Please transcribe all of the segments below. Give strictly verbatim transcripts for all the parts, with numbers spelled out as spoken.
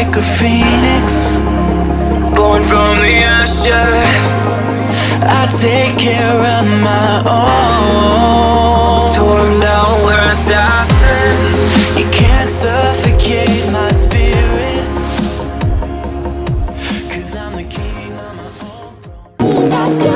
Like a phoenix, born from the ashes. I take care of my own. Torn down words I said. You can't suffocate my spirit. 'Cause I'm the king of my own throne.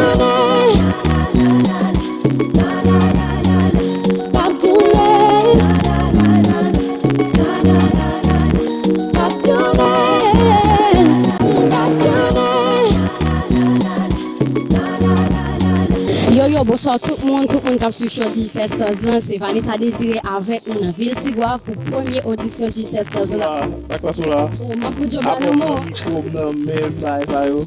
Yo, yo, bonswa tout moun, tout moun k ap swiv show Digicel Stars lan, se Vanessa Désiré avèk nou nan vil Tigwav pou premye odisyon Digicel Stars lan. Sa k pase w la? Oh, m ap pou Job la nan men w. Aprann mikwo m nan men m, bagay sa yo.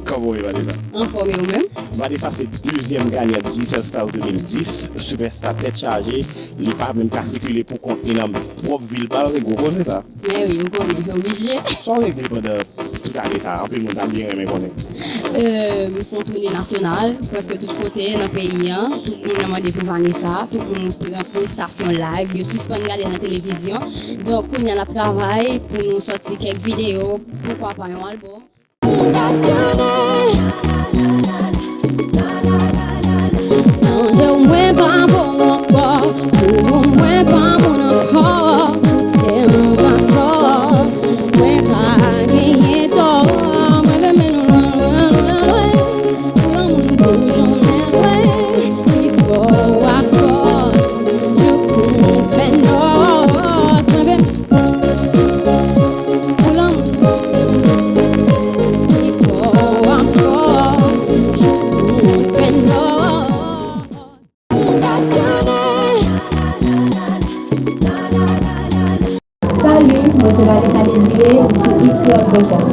Kòman w ye, Vanessa? Anfòm, e ou menm? Vanessa se dezyèm ganyan Digicel Stars de mil dis, sipèsta tèt chaje, li pa menm ka sikile pou kont li nan pwòp vil pa l, se gwo koze sa. Men wi, m konnen, oblije. Sa w regle pandan tout ane sa a, anpil moun ta byen renmen konnen. Euh, m fè yon toune nasyonal, prèske tout kote nan peyi an, tout moun nan mande pou Vanessa, tout moun pran prestasyon live, yo sispann gade nan televizyon. Donk, kounye a n ap travay pou nou sòti kèk videyo, poukwa pa yon albòm. Mwen pa bon ankò, pou mwen pa moun ankò, se yon pa fò. Mwen pa genyen tò, mwen vle mennen w lwen, lwen, lwen, lwen. Pou lanmou nou boujon mwen, lwen, pi fò w a fòs, jouk nou fè nòs, mwen vle Pou lanmou, pi fò w a fòs, jouk nou fè nòs. Salut, mwen se Vanessa Désiré, ou sou Hit Club Record.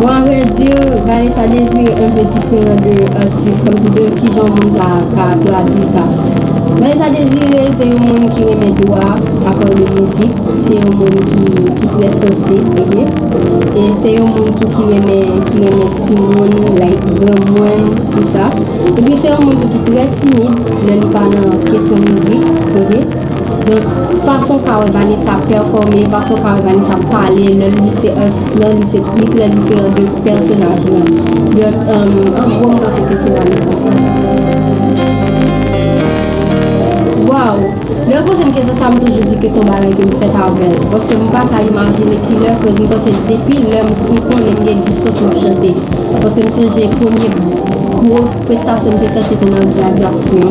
Bon, à vrai dire, Vanessa Désiré un peu différent de artiste, kòmsi de kijan moun ta ka tradui sa. Vanessa Désiré se yon moun ki renmen dwa, à part de mizik, se yon moun ki, ki trè sansib, ok? E se yon moun tou ki renmen, ki renmen timoun, like, granmoun, tou sa. Epi se yon moun tou ki trè timid lè li pa nan kesyon mizik, ok? Donk, fason w ka wè Vanessa pèfòme, fason w ka wè Vanessa pale, lè li se atis lan, li se, li trè diferan de pèsonaj lan. Donk, um, an gwo, m panse ke se Vanessa. Waw! Lè yo poze m kesyon sa, m toujou di ke se yon bagay ke m fèt avè l. Paske m pa ka imajine kilè ke m panse depi lè m, m konnen m gen egzistans, m ap chante. Paske m sonje premye gwo prestasyon m te fè, se te nan gradyasyon m.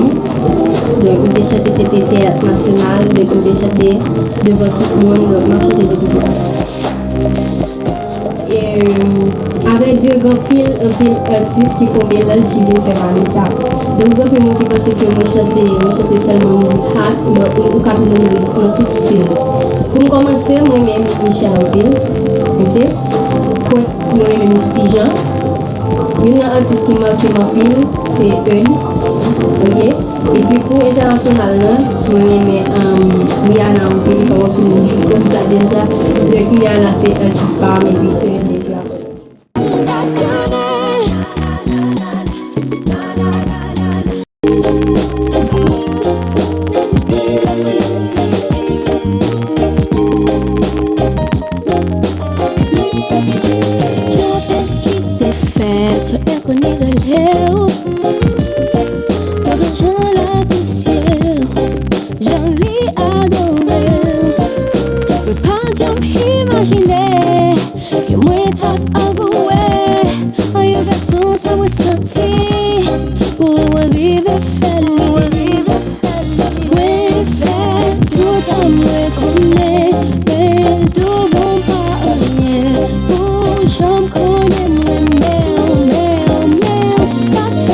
Donk, m te chante, se te teyat nasyonal, donk, m te chante devan tout moun, donk, m ap chante depi se tan. E, à vrai dire, gen anpil, anpil atis ki fè yon melanj ki vin fè Vanessa. Donk, gen anpil moun ki panse ke mwen chante, mwen chante sèlman mizik hot, men ou, ou ka tounen nan, nan tout stil. Pou m kòmanse, mwen renmen Michel anpil, ok? Kot mwen renmen Misty Jean. Youn nan atis ki make m anpil, se Eun, ok? Epi pou entènasyonal lan, mwen renmen, um, Rihanna anpil, kòm anpil moun konn sa deja. Donk Rihanna se atis pa m, epi Eun, epi apre. Yon fèt ki te fèt, yo te konn rele w. Yo te jan l apresye w, jan li adore w. Mwen pa t janm imajine ke mwen t ap avouwe a yon gason sa mwen santi pou mwen rive fè li. Mwen fè tout sa mwen konnen, men l tou bon pa anyen. Ou janm konnen m renmen w, men w, men w, se sa k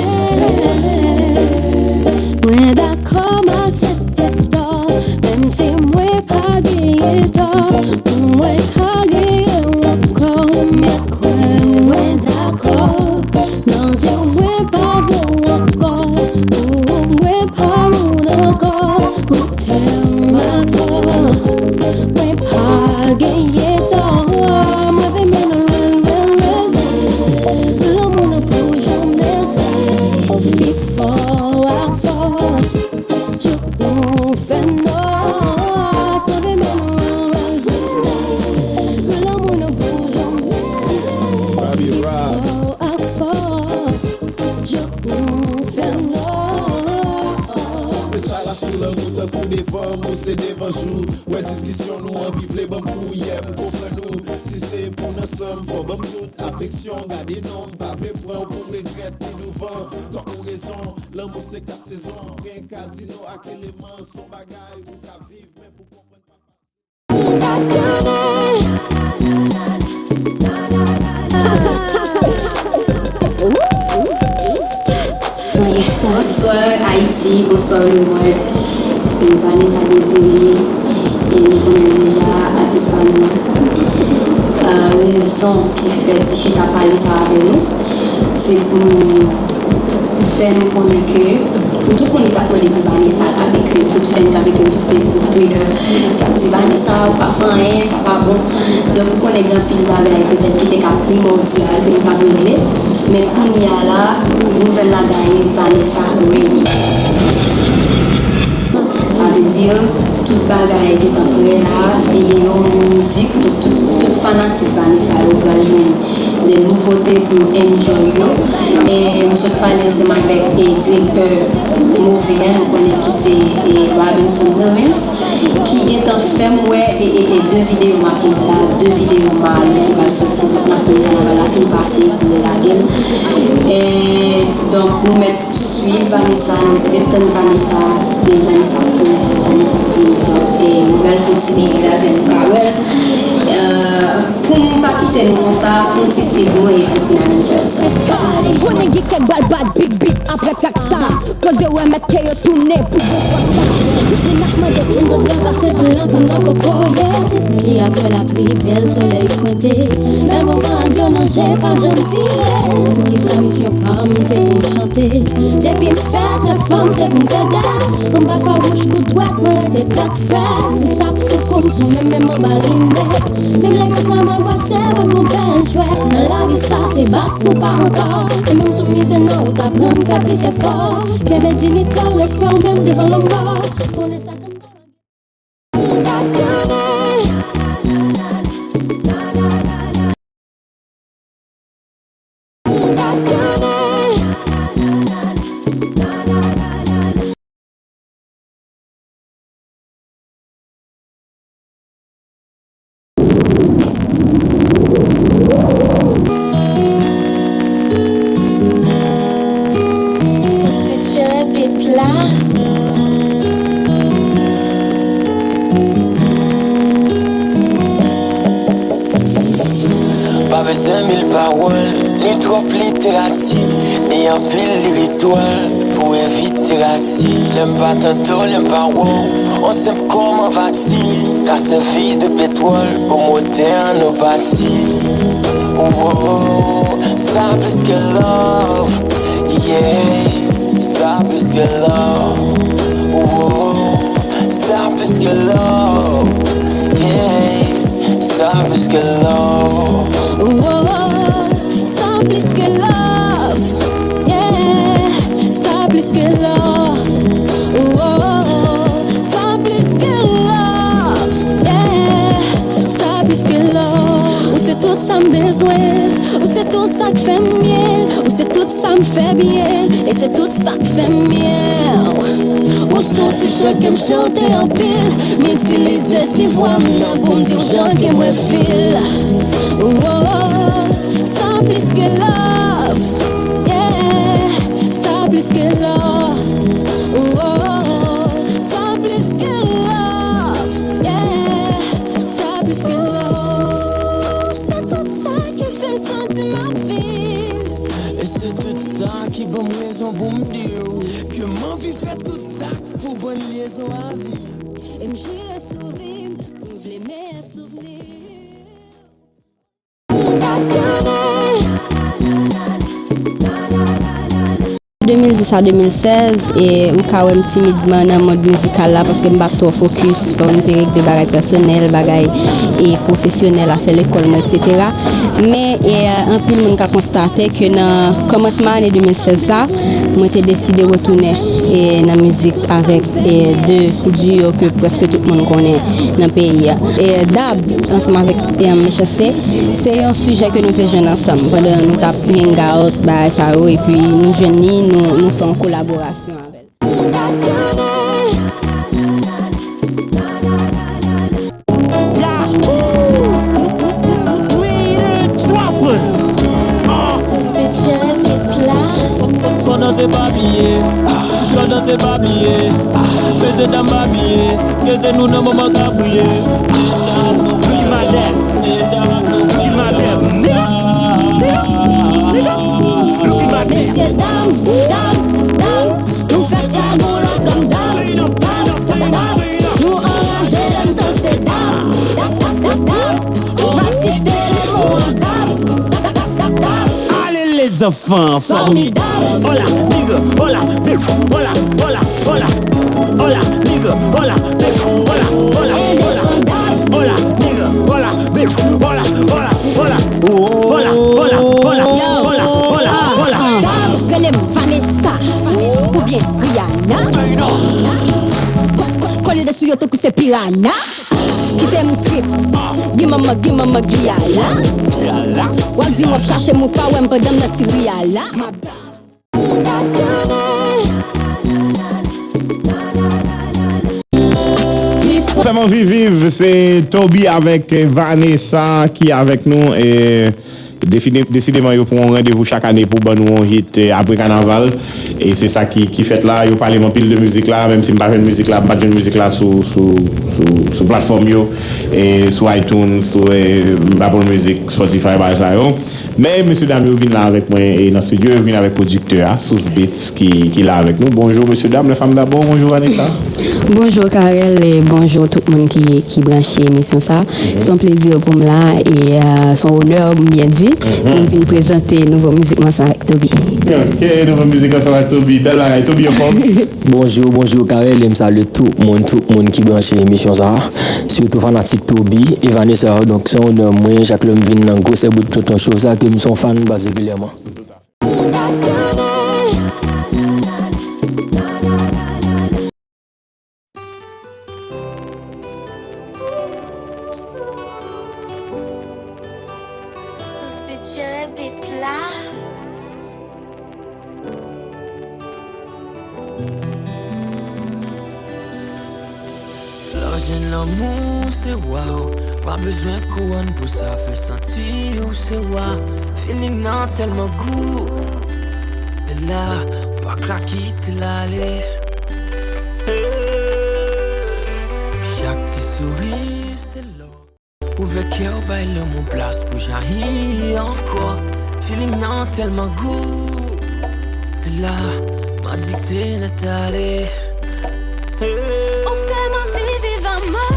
Bonjou, wè diskisyon nou anvi vle ban m kouyè, m konprann ou. Si se pou n ansanm, fò ban m tout afeksyon. Gade non, m pa vle pran w pou regrèt pi douvan. Tò ou rezon, lanmou se kat sezon. Gen ka di non ak eleman, s on bagay ou ka viv, men pou konprann pa fasil. Bonswa Ayiti, bonswa lemonn. Se Vanessa Désiré, e nou konnen deja atis pa nou an. Euh, rezon ki fè Ti Chita Pale sa avè nou, se pou nou fè nou konnen ke pou tout moun ki t ap mande pou Vanessa, k ap ekri, tout fan k ap ekri m sou Facebook, Twitter, k ap di, "Vanessa, ou pa fè anyen, sa pa bon." Donk, ou konnen gen anpil bagay petèt ki te ka primòdyal ke nou t ap regle, men kounye a la, nouvèl la gaye, Vanessa ready. Sa vle di, tout bagay gentan prè la, videyo, mizik, donk tout, tout fanatik Vanessa yo pral jwenn de nouvote pou yo enjoy yo. E m sot pale ansanm avèk, e, direktè Move a, nou konnen ki se, e, Robinson Milvens, ki gentan fè m wè, e, e, e, de videyo maketaj la, de videyo male ki pral soti, donk n ap tann kanaval la fin pase pou yo lage l. E, donk, nou mèt swiv Vanessa, nou ret tann Vanessa, e Vanessa ap tounen, Vanessa ap vini. Donk, e, nou pral fè yon ti degaj, nou ka wè l. E, pou m pa kite nou konsa, fè yon ti swiv mwen e tout manager sa. Gade, gwo nèg gen kèk bal bat, big, big, apre trak sa. Koze wè mèt ke yo tounen pou bon fwa sa. Tout moun ap mande. Moun konn travèse pou l antre nan kokoye. Epi apre lapli, bèl solèy pwente. Bèl moman ak dlo nan je pa janm tire. Poukisa misyon pa m se pou m chante? Depi m fèt, rèv pa m se pou m fede. Pou m pa fawouch kou dwèt, mwen rete tèt frèt. Pou sa k sou kou m sou menm, menm anba linèt. Menm lè yo pran m anbrase, pa gon bèl jwèt. Nan lavi sa, se bat pou pa ankò. E menm sou mize nan wout aprann fè plis efò. Kenbe diyite, respè w menm devan lanmò. Konnen sa k anndan. Sispenn chè bit la. Pa bezwen mil pawòl, ni twòp literati, ni anpil lirik dwòl pou evite rati. Lè m pa tande w, lè m pa wè w, on senp kòm anvati ka sèvi de petwòl pou motè nou pati. Oh, oh, oh, sa plis ke love, yeah, sa plis ke love. Oh, oh, oh, sa plis ke love, yeah, sa plis ke love. Oh, oh, oh, sa plis ke love, yeah, sa plis ke love. Oh, oh, oh, sa plis ke love, yeah, sa plis ke love. Ou se tout sa m bezwen, ou se tout sa k fè m byen, ou se tout sa m fè byen, e se tout sa k fè m byen. Ou se yon ti chant ke m chante anpil, m itilize ti vwa m nan pou m di w jan ke m wè fil. Oh, oh, oh, sa plis ke love, yeah, sa plis ke love. Oh, oh, oh, sa plis ke love, yeah, sa plis ke love. Se tout sa ki fè m santi m ap viv. E se tout sa ki ban m rezon pou m di w ke m anvi fè tout sa k pou ban n lyezon a vi. E m jire sou vi m, m vle meyè souvni. De mil dis a de mil sèz, e ou ka wè m timidman nan mond mizikal la, paske m pa t twò fokis, fò m te regle bagay pèsonèl, bagay, e pwofesyonèl, afè lekòl mwen, etsetera. Men, e, anpil moun ka konstate ke nan kòmansman ane de mil sèz sa, mwen te deside retounen, e, nan mizik avèk, e, de duo ke prèske tout moun konnen nan peyi a. E, dab, ansanm avèk, e, Mechanste, se yon sijè ke nou te jwenn ansanm pandan nou t ap hang out, bagay sa yo, epi nou jwenn li, nou, nou fè yon kolaborasyon avè l. Ou pa konnen. Pa bliye, lòt se pa bliye. Mesye dam pa bliye, ke se nou nan moman k ap briye. Look at my dad. Look at my dad. Nigga, nigga, nigga. Look at my dad. Mesye dam, dam, dam, nou fèk la nou la kòm dam, dam, dam, dam. Nou anraje lè n danse dam, dam, dam, dam, dam. Ou va site lè mo an dam, dam, dam, dam, dam. Ale lèzanfan, fòmidab. Hola, nigga, hola, bitch, hola, hola, hola. Hola, nigga, hola, bitch, hola, hola, hola. Indéfendable. Hola, nigga, hola, bitch, hola, hola, hola. Hola, hola, hola, hola, hola, hola. Dam, rele m Vanessa, oubyen Rihanna. Ko-, ko-, kole de sou yo tankou se pirana. Kite m trip. Gi manman, gi manman, gi ala. W ap di m w ap chache m, ou pa wè m pandan m nan ti ri a la. Fè m anvi viv, se Toby avèk Vanessa ki avèk nou. E, Define-, desideman, yo pran yon randevou chak ane pou ban nou yon hit, eh, apre kanaval. E se sa ki, ki fèt la. Yo pale m anpil de mizik la, menm si m pa jwenn mizik la, m pa t jwenn mizik la sou, sou, sou, sou platfòm yo, e sou iTunes, sou, eh, Apple Music, Spotify, bagay sa yo. Men, mesye dam yo vin la avèk mwen, e nan estidyo, yo vin avèk pwodiktè a, Sous Beats, ki, ki la avèk nou. Bonjou, mesye dam, les femmes d'abord. Bonjou, Vanessa. Bonjou, Carel, e bonjou tout moun ki, ki branche emisyon sa. Se yon plezi pou m la e, euh, se yon onè, m byen di, pou m vin prezante nouvo mizik m ansanm ak Toby. Ok, nouvo mizik ansanm ak Toby. Bèl bagay, Toby anfòm? Bonjou, bonjou, Carel, e m salye tout moun, tout moun ki branche emisyon sa a. Sitou fanatik Toby e Vanessa yo. Donk, se yon onè mwen, chak lè m vin nan gwosè bout tonton chòv sa, ke m se yon fan patikilyèman. Sous Beats jere beat la. Lè w jwenn lanmou, se wa w. Pa bezwen kouwòn pou sa, fè santi w se wa. Feeling nan tèlman gou. E la, pa ka kite l ale. Hey. Chak ti souri, se lò. Ouvè kè w, bay lanmou plas pou jayi ankò. Feeling nan tèlman gou. E la, m adikte nèt ale. Hey. Ou fè m anvi viv amò.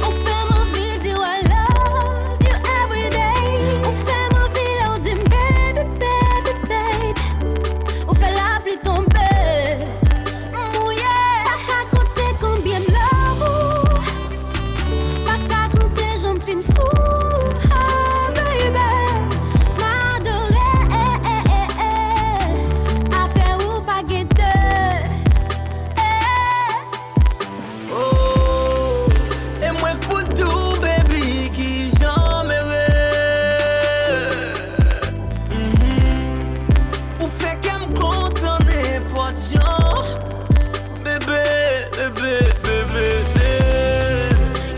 Ou fè m anvi di w I love you every day. Ou fè m anvi lè w di m baby, baby, baby. Ou fè lapli tonbe. M mouye. Pa ka konte konbyen m love ou. Pa ka konte jan m fin fou. Oh, baby. M adore. Apre ou pa gen de. Oh, e mwen k pou di w, baby, kijan m ere. Mhm. Ou fè kè m kontan nenpòt jan. Bebe, bebe, bebe, bebe.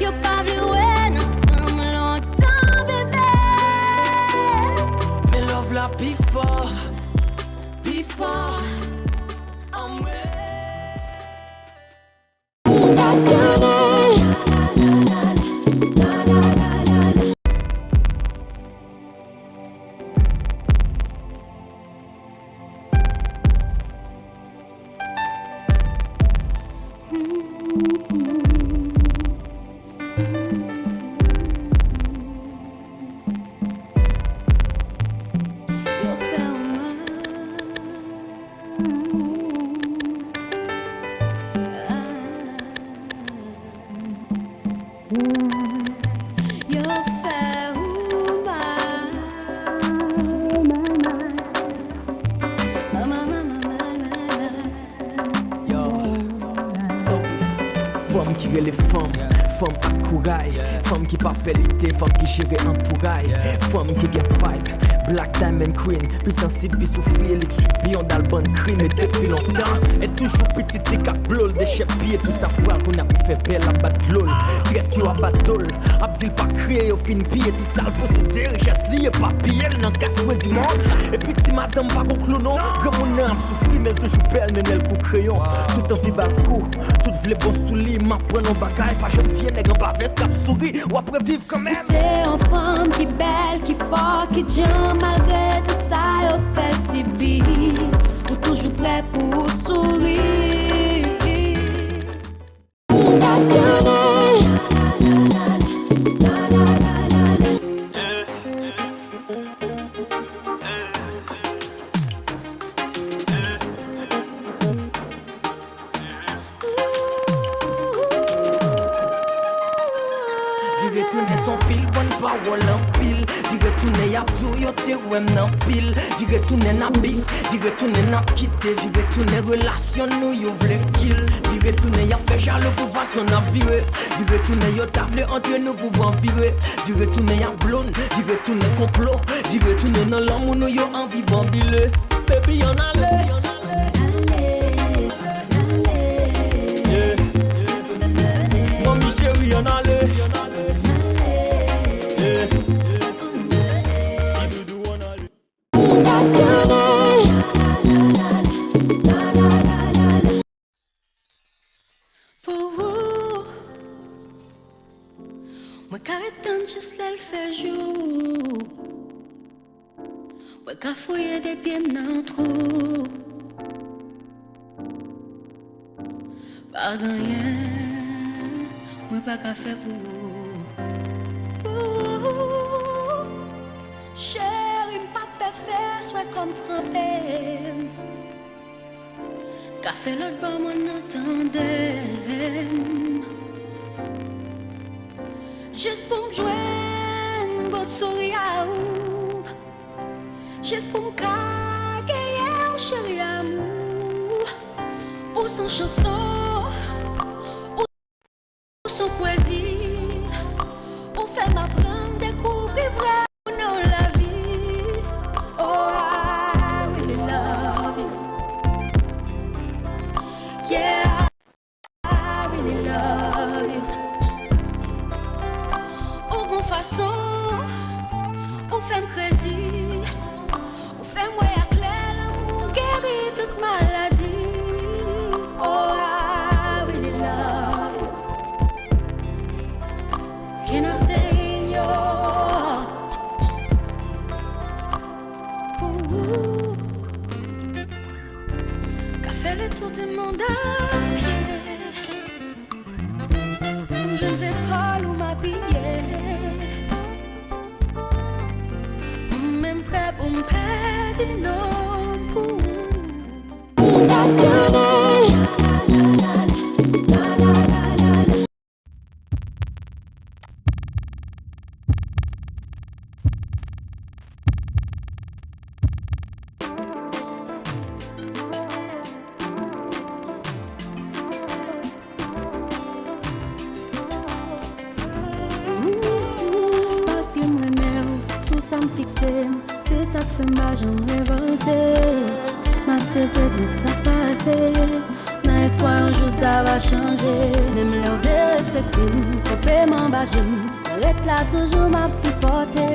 Yo pa vle wè n ansanm lontan, bebe. Men love la pi fò, pi fò. Anmwe. Yo fè ou mal. Yo, stop. Fanm ki rele fanm, fanm ak Kouray, fanm ki pa pè lite, fanm ki jere antouray, fanm ki gen vibe, Black Diamond Queen, pi sansib, pi soufri, elik swibi yon dal bann krim, e depi lontan, e toujou pitit li k ap blo l, dechèpiye tout ap vwa, kounye a pou fè bèl ap bat dlo l, trèt yo ap bat do l, ap di l pa kriye, yo fin piye tout sa l posede, richès li epapiye l nan kat kwen di mond, epi ti madanm pa gon klou non, granmoun nan ap soufri, men l toujou bèl, mennen l kou kreyon, tout anvi ba l kou, tout vle bon sou li, m ap pran yon bagay, pa janm fye nèg anba vès k ap souri, w ap reviv kanmenm. Ou se yon fanm ki bèl, ki fò, ki djanm, malgre tout sa yo fè sibi. Ou toujou prè pou w souri. Ou pa tounen. Vire tounen s on pil bann pawòl anpil. Vire tounen y ap di w yo te wè m nan pil. Vire tounen n ap bif, vire tounen n ap kite. Vire tounen relasyon nou yo vle kil. Vire tounen y ap fè jalou pou fason n ap vire. Vire tounen yo ta vle antre nou pou van vire. Vire tounen y ap blo n, vire tounen konplo. Vire tounen nan lanmou nou yo anvi banbile. Baby, ann ale. Yeah. Manmi cheri, ann ale. Yeah. Ti doudou, ann ale. Pou ou, mwen ka ret tann jis lè l fè jou. Mwen ka fouye de pye m nan twou. Pa gen anyen mwen pa ka fè pou ou. Pou ou, cheri, m pa pè fè swè kò m tranpe. Ka fè lòt bò mòn nan tande m. Jis pou m jwenn bout souri a ou. Jis pou m ka genyen w, cheri amou. Ou s on chanson, ou s on pwezi. Ou fè m aprann dekouvri vrè non lavi. Oh, I really love you. Yeah, I really love you. Ou gon fason, ou fè m krezi. Ou fè m wè aklè lanmou geri tout maladi. Oh, I really love you. Can I stay in your Pou ou. Ka fè le tour du monde à pied. Pou m jwenn zepòl ou m apiye. M menm prè pou m pèdi non m pou ou. Ou pa tounen. Paske m renmen w, sou sa m fikse m, se sa k fè m pa janm revòlte. M aksepte tout sa k pase, nan espwa yon jou sa va chanje. Menm lè w derespekte m, kenbe m anba je m, ret la toujou m ap sipòte.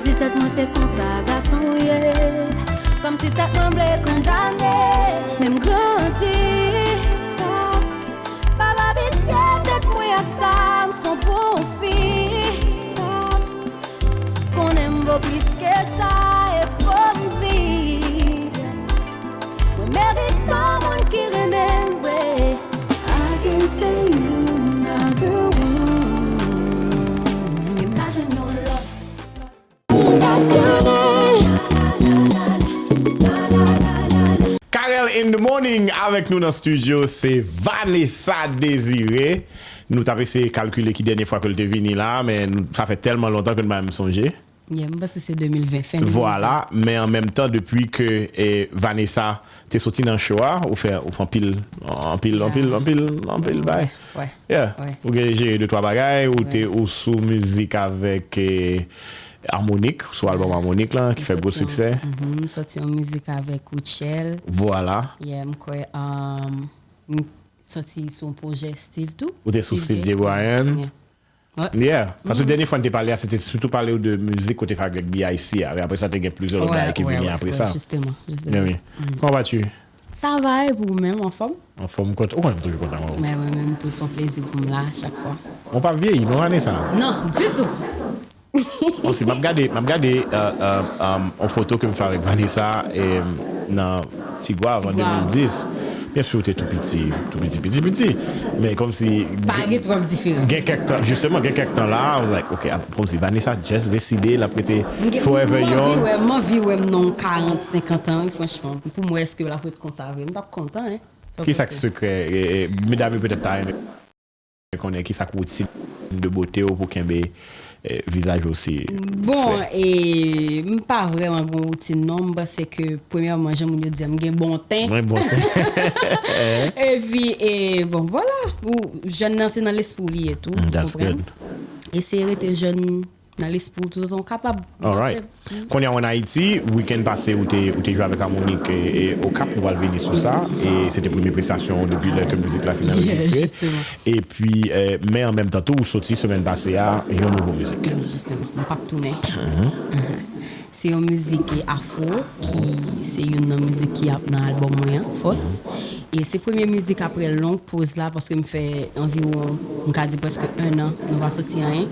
Di tèt mwen se konsa gason w ye, kòmsi tèt mwen vle kondane. Men m grandi, pa, pa abitye tèt mwen ak sa, m s on bon fi. Konnen m vo plis ke sa, e fò m viv. Mwen merit yon moun ki renmen m vre. I can say you not the one. E m pa jwenn yon lòt. Ou pa tounen. Carel in the morning avèk nou nan studio, se Vanessa Désiré. Nou t ap eseye kalkile ki dènye fwa ke l te vini la, men nou, sa fè tèlman lontan ke n pa menm sonje. Yeah, m panse se de mil ven, fen de mil ven. Vwala, men an menm tan, depi ke eh, Vanessa te soti nan show a, ou fè, ou fè anpil, anpil, anpil, anpil, anpil bay. Yeah, ou gen jere de twa bagay, ou te ou sou mizik avèk eh, Harmonik, sou albòm Harmonik lan, ki fè gwo siksè. M sòti yon mizik avèk Rutshelle. Vwala. Yeah, m kwè, um, m sòti sou yon pwojè Steve tou. Ou te sou Steve J. Bryan. Yeah. Yeah, paske dènye fwa n te pale a, se te sitou pale w de mizik kote fè avèk B I C a, men apre sa te gen plizyè lòt bagay ki vini apre sa. Jisteman, jisteman. Kòman w pa tchwi? Sa va, e pou ou menm, anfòm? Anfòm, ou kontan, ou kontan, m toujou kontan wè w. Mwen menm tou, se yon plezi pou m la chak fwa. Ou p ap vyeyi non ane sa a? Non, ditou. Bon, si m ap gade, m ap gade yon foto ke m fè avèk Vanessa nan Tigwav an de mil dis. Byen si w te tou piti, tou piti, piti, piti. Men kòmsi. Pa gen twòp diferans. Gen kèk tan, jisteman, gen kèk tan la, I was like, ok, kòmsi Vanessa just deside l ap rete forever young. M anvi wè m nan yon karant, senkant an, wi, franchman. Pou m wè èske l ap ret konsa vre. M t ap kontan, hein. Kisa k sekrè? Medam yo petèt ta renmen konnen kisa k woutin de bote w pou kenbe vizaj ou si. Bon, e m pa vrèman gen yon woutin non, m panse ke premyèman jan moun yo di m gen bon ten. Mwen bon ten. Epi e bon vwala, ou jèn nan se nan lespri w li ye tou, ou konprann? Eseye rete jèn nan lespri w toutotan w kapab. Alright. Kounye a w ann Ayiti, wikenn pase ou te ou te jwe avèk Harmonik e, e Okap, nou pral vini sou sa. E se te premye prestasyon w depi lè ke mizik la fin anrejistre. Epi, eh, men an menm tan tou, ou soti semèn pase a yon nouvo mizik. Wi, jisteman. M p ap tounen. Se yon mizik afro ki se youn nan mizik ki ap nan albòm mwen an, Fòs. E se premye mizik apre long poz la paske m fè anviwon, m ka di prèske en an, nou pa sòti anyen.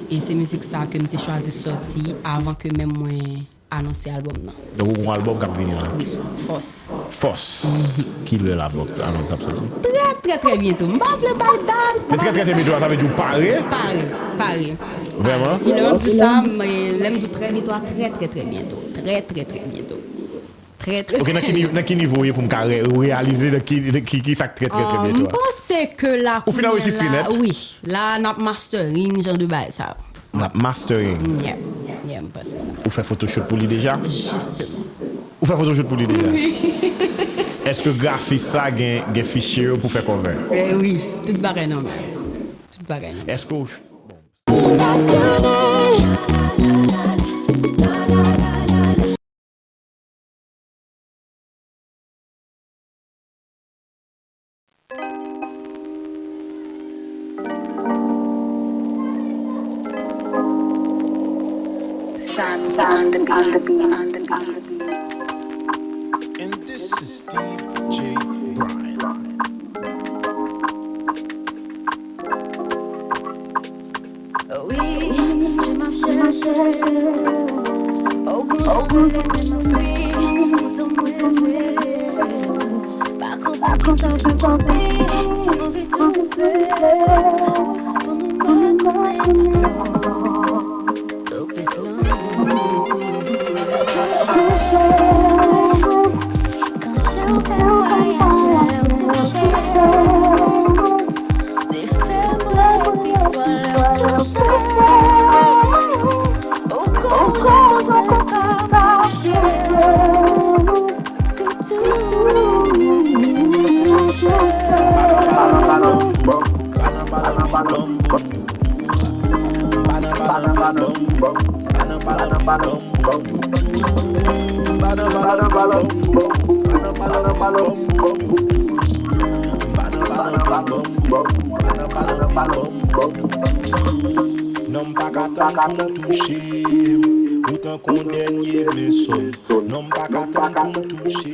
E se mizik sa ke m te chwazi sòti avan ke menm mwen anonse albòm nan. Donk ou gen yon albòm k ap vini la? Wi, Fòs. Fòs. Kilè albòm, albòm sa ap sòti? Trè, trè, trè byento. M pa vle bay dat. Men trè, trè, trè byento a, sa vle di ou pare? Pare, pare. Vrèman? Epi lè m ap di sa, lè m di w trè byento a, trè, trè, trè byento. Trè, trè, trè byento. Trè, trè. Ok, nan ki, ni- nan ki nivo w ye pou m ka re- reyalize nan ki, nan ki, ki sa k trè, trè, trè byento a? M panse ke la. Ou fin anrejistre nèt? Wi. La, n ap mastering, jan de bagay sa yo. N ap mastering? Yeah. Yeah, m panse sa. Ou fè photoshoot pou li deja? Jisteman. Ou fè photoshoot pou li deja? Wi. Èske grafis sa gen, gen fichye yo pou fè cover? Eh wi, tout bagay nan men. Tout bagay nan men. Èske w. Sammy on the beat, on the beat, on the beat. And this is Steve J. Bryan. Wi, je m ap chèche. O gon jan m rele men m ap fri. Poutan m reve. Pa konprann kisa w fè m santi. Anvi twouve. Pou nou mò tounen. Topis lanmou. Touche. Kan je w fè m vwayaje, w touche. Defè mwen pi fò lè w touche. Ou konn jan kò m touche. Toutou touche. Non m pa ka tann pou m touche w, ou tankou yon dènye leson. Non m pa ka tann pou m touche w.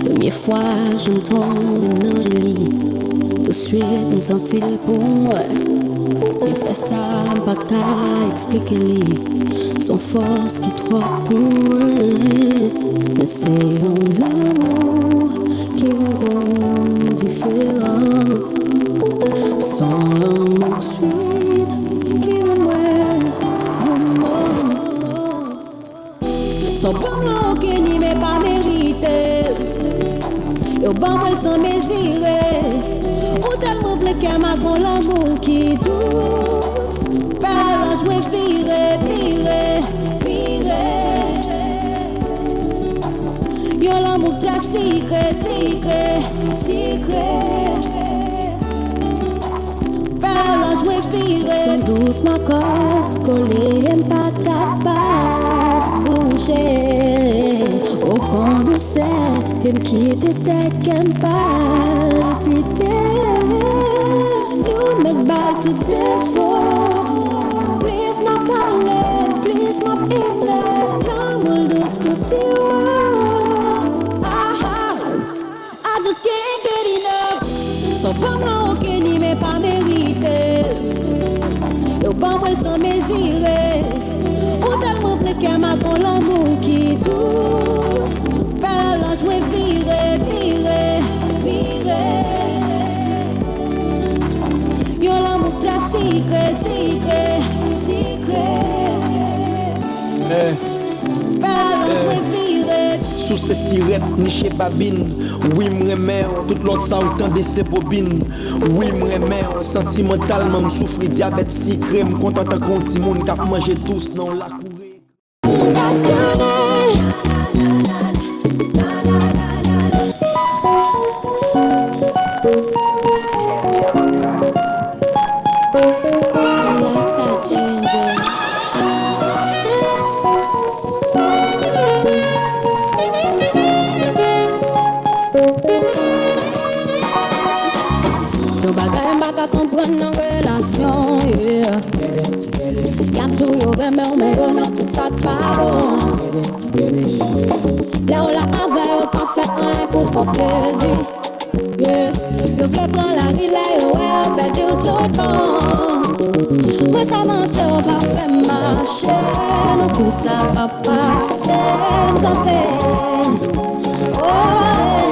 Premye fwa je m tonbe nan je li, touswit m santi l pou mwen. Byenfè sa m pa ka eksplike li, s on fòs ki twòp pou mwen. Men se yon lanmou ki gon gou diferan. S on lanmou swit ki ban mwen Son bon nan ou kenny men pa merite. Yo ban mwen l san mezire. Ou tèlman plen kè m ak yon lanmou ki dous. Fè lòj mwen vire, vire, vire. Yon lanmou trè sikre, sikre, sikre. Fè lòj mwen vire. Son dous makòs kole m pa kapab bouje. O kon dousè ke m kite tèt kè m palpite. Nou mèt ba l tout defo. Plis m ap pale, plis m ap eme. Lanmou l dous kou siwo. Ah, ah. I just can't get enough. Son bon nan ou kenny men pa merite. Yo ban mwen l san mezire. Ou tèlman plen kè m ak yon lanmou ki dous. Fè lòj mwen vire, vire, vire. Yon lanmou trè sikre, sikre, sikre. Fè lòj mwen vire. Souse sirèt, niche babin. Wi, m renmen w, tout lòt sa ou tande se bobin. Wi, m renmen w, santimantalman m soufri dyabèt sikre, m kontan tankou yon timoun k ap manje dous nan yon lakou reg. M pa konnen. Yon bagay m pa ka konprann nan relasyon, yeah. Y ap di w yo renmen w, men yo nan tout sa k pa bon. Lè w la avè yo, pa fè anyen pou fè w plezi. Yeah. Yo vle pran lari lè yo wè yo pèdi w tout bon. Mwen sa mande w pa fè m mache, non pou sa pa pase m kanpe. Oh, eh.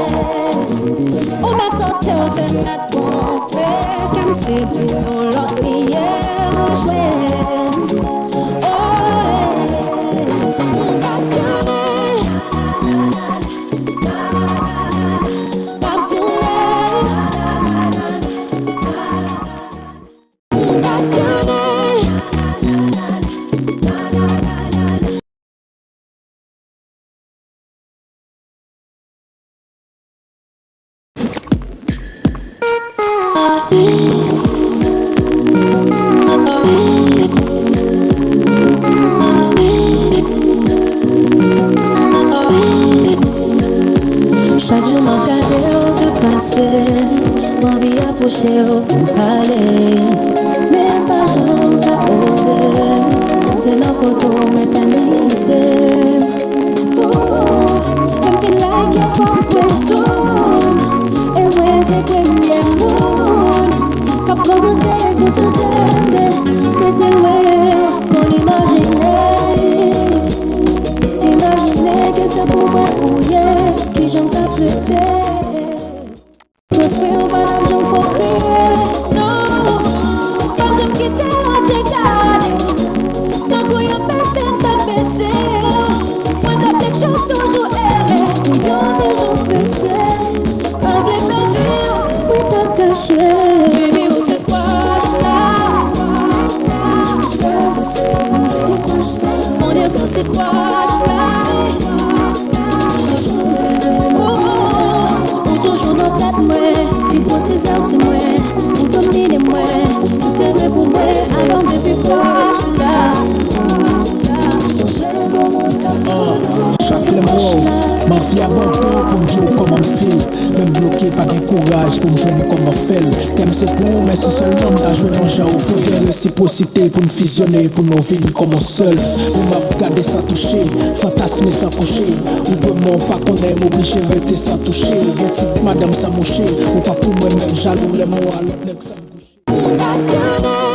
Ou mèt sote, ou te mèt twonpe, kè m se pou yon lòt li ye ou jwe. Oh, eh. M pa konnen. Chak jou m ap gade w k ap pase, m anvi apwoche w pou m pale. Men pa janm ka oze, se nan foto w mete m glise. Oh, m fin like yo fò m pran zoom, e mwen se premye moun k ap kòmante epi tou tande, rete lwen. Konn imajine, imajine ke se pou mwen ou ye, kijan w t ap rete? Respè ou pa t ap janm fè w kriye, non. P ap janm kite lòt je gade w. Tankou yon bebe m t ap bese w. Mwen t ap make sure toujou ere pou yon de jou bese. Pa vle pèdi w, mwen t ap kache. Baby, ou se crush la. Konnen ke w se crush la. Oh, oh, oh. Ou toujou nan tèt mwen. Pi gwo tizè w se mwen. Ou domine mwen. Ou te dwe pou mwen. Alò m vle pi pwòch la. Sonje yon moun k ap di nou. Chak lè m wè w, m anvi abòde w pou m di w kòman m feel. Men m bloke, pa gen kouraj pou m jwenn kòman fè l. Kè m se pou ou, men si sèlman m ta jwenn yon jan ou fè. Fò gen resipwosite pou n fizyone, pou nou vin kòm yon sèl. Ou m ap gade sa touche, fantasme sa kouche. Ou dwe mò, pa konnen m oblije rete sa touche. Ou gen ti madanm sa mouche, ou pa pou mwen menm jalou lè m wè lòt nèg sa m bouche.